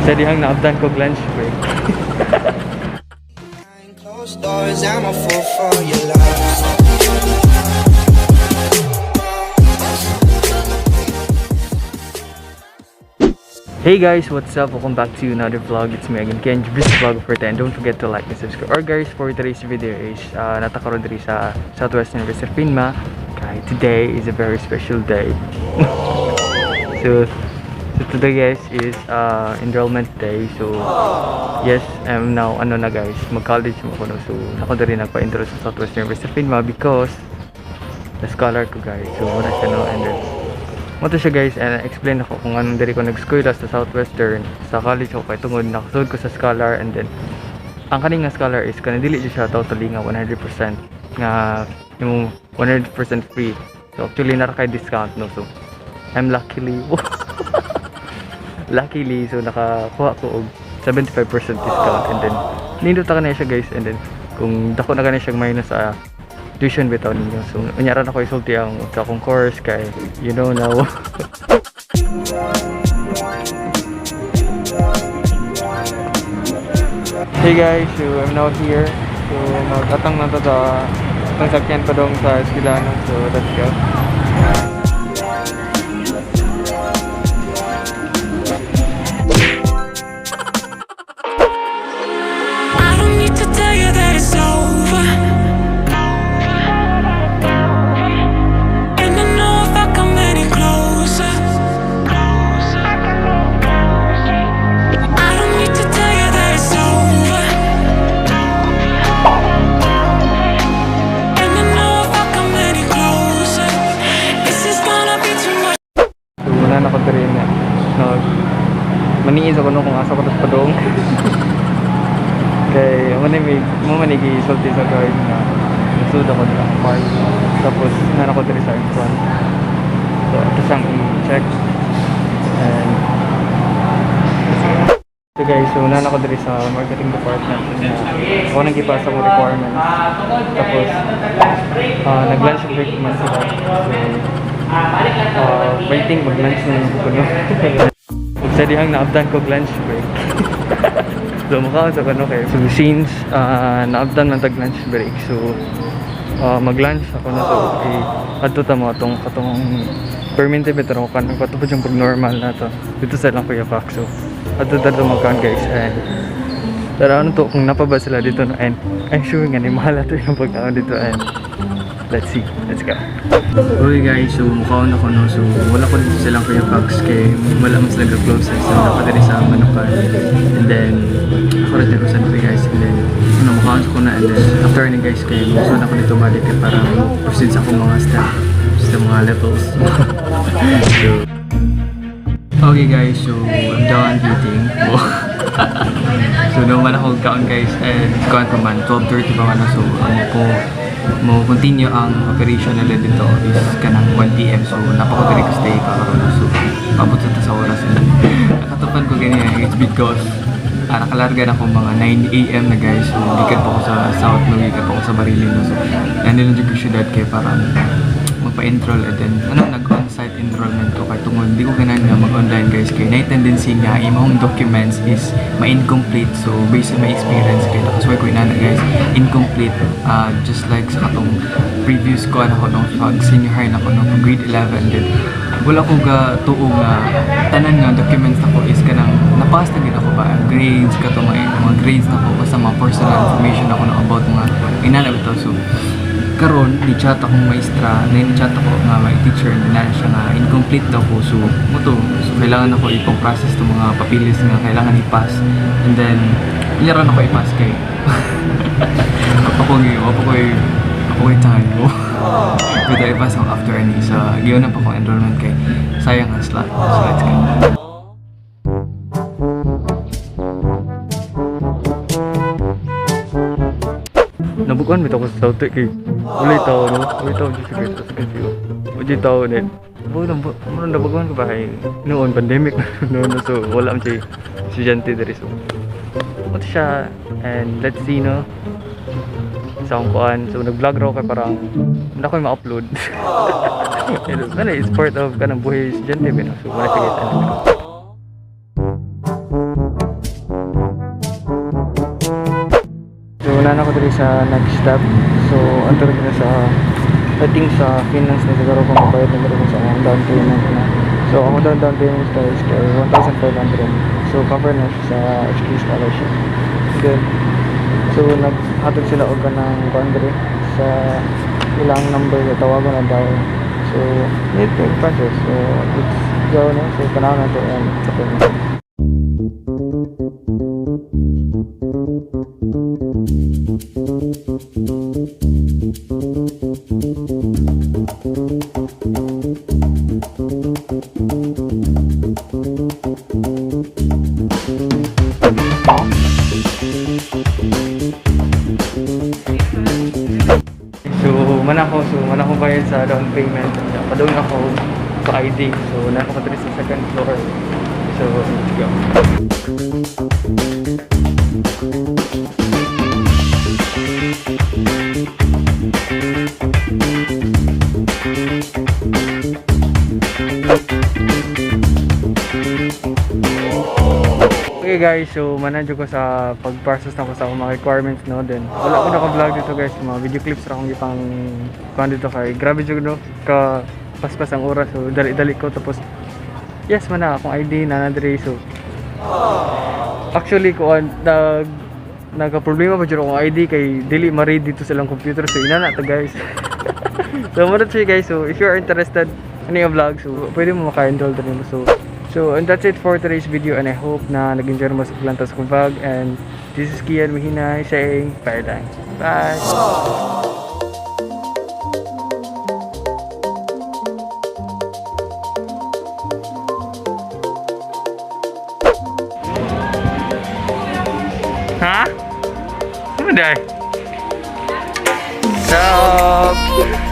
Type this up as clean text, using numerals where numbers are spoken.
Sa dihang naabdan ko lunch break. Behind closed doors, I'm a fool for your love. Hey guys, what's up? Welcome back to another vlog. It's me again, Ken, this vlog for 10. Don't forget to like and subscribe. Alright guys, for today's video is natakaroon diri sa Southwest University of Phinma. Kay today is a very special day. So today guys is enrollment day. So yes, I'm now ano na guys, mag-college mo ko no. So ako diri nagpa-enroll sa Southwest University of Phinma because the scholar ko guys. So muna siya no, and then Mo to siya guys, and explain ako kung anong diri ko nag-school sa Southwestern sa college ako kay tungod nakasud ko sa scholar, and then ang kaning nga scholar is kanang dili jud siya totally nga 100% nga yung 100% free. So actually nara kay discount no, so I'm luckily luckily so nakakuha ko og 75% discount, and then nindot ta na siya guys, and then kung dako na gani siya minus sa tuition bitaw ninyo. So unya ra na ko isulti ang sa akong course kay you know now. Hey guys, so I'm now here. So magatang na to sa atang sakyan pa dong sa Esquilano. So let's go. I don't need to tell you that it's over. And I know if I come any closer. I don't need to tell you that it's over. And I know if I come any closer, this is gonna be too much. So wala na ko diri na. No, maniis ako no kung asa ko tas padong. Kay mo na may mo man isulti sa guard na nagsud ako nila ang park. Tapos na ako diri sa in front. So ito siyang i-check. And so guys, so nana ko diri sa marketing department. Na ako nang gipasa ko requirements. Tapos nag-lunch break man sila. So waiting mag-lunch na lang ko no. Ug sa dihang naabdan ko lunch break. So mukha sa kuno kay. So since naabdan man tag lunch break, so mag-lunch ako na, so adto ta mo atong katong permanente bitaw ko kanang katupod yung pag normal na to. Dito sa lang Kuya Fox. So adto ta to magkaon guys, and pero ano to kung napaba sila dito no, and I'm sure nga ni mahal ato yung pagkaon dito, and let's see, let's go. Okay guys, so mukhaon ako no, so wala ko dito silang Kuya Fox kay wala man sila ga-close, so dapat diri sa Manukan, and then ako rin dito sa diri guys, and then ano mukhaon ko na, and then after ni guys kay so na ako dito balik kay para proceed sa akong mga step sa mga levels. So okay guys, so I'm done eating. So naman ako kaon guys, and kaon pa man 12:30 pa man, so ang po mo continue ang operation nila dito is kanang 1 p.m. So napako diri ko stay pa karon, so paabot sa ta sa oras, and nakatupan ko ganyan, it's because nakalarga na ako mga 9 a.m. na guys. So gikan pa ko sa South no, gikan pa ko sa Barilin no. So nandun lang jud ko syudad kay parang magpa-enroll, and then ano nag-on-site enrollment ko kay tungod di ko ganahan nga mag-online guys kay na tendency nga imong documents is ma-incomplete. So based on my experience kay nakasuway ko inana guys, incomplete, just like sa katong previous ko ano ko nung pag senior high na ko nung grade 11 din, wala ko ga tuo nga tanan nga documents nako is kanang napass na gid ako ba grades katong mga grades nako, basta mga personal information ako no about mga inana bitaw. So karon ni chat akong maestra na ni chat ako nga my teacher, and na siya nga incomplete daw ko. So mo to, so kailangan ako ipang-process to mga papilis nga kailangan i-pass, and then niya ako i-pass kay ako gi ako koy ako koy time mo but i-pass ako after ani sa giyon na pa ko enrollment kay sayang ang slot. So let's go. Nabukuan bitaw ko sa South kay walay tao no, walay tao dyan sa guys, sa kasi walay tao net. Mo nabukuan ko ba kay noon pandemic no no, so wala man siya estudyante diri, so what siya, and let's see no sa akong kuan. So nag-vlog raw kay parang wala ko ma-upload. Pero ano, it's part of kanang buhay estudyante ba, no? So wala siya guys, and let's go. Naa na ko diri sa next step. So, adto na sa, I think, sa finance na siguro kung mabayad na ko sa akong down payment na. So, ako down payment, guys, kay 1,500. So, cover na siya sa HK scholarship. Then, so, naghatag sila og kanang kuan diri sa ilang number, tawagon na daw. So, need to process. So, let's go na. So, tanaw na to and kapin na. So, man ako bayad sa down payment. Padung ako sa ID. So, naa ko diri sa second floor. So, let's go. Okay guys, so manadyo ko sa pag-process na ko sa akong mga requirements, no. Then wala ko naka-vlog dito, guys, mga video clips ra akong ipang kuan dito kay grabe jud, no, ka paspas ang oras. So dali-dali ko, tapos yes man na akong ID na na diri. So actually kuan, nagka problema pa jud akong ID kay dili ma-read dito sa ilang computer, so inana to, guys. So mao siya, guys. So if you are interested ani yung vlog, so pwede mo maka-enroll din mo. So and that's it for today's video and I hope na nag-enjoy mo sa paglantaw sa kong vlog, and this is Kian Mahinay saying bye bye bye. Ha? Ano dai? Stop!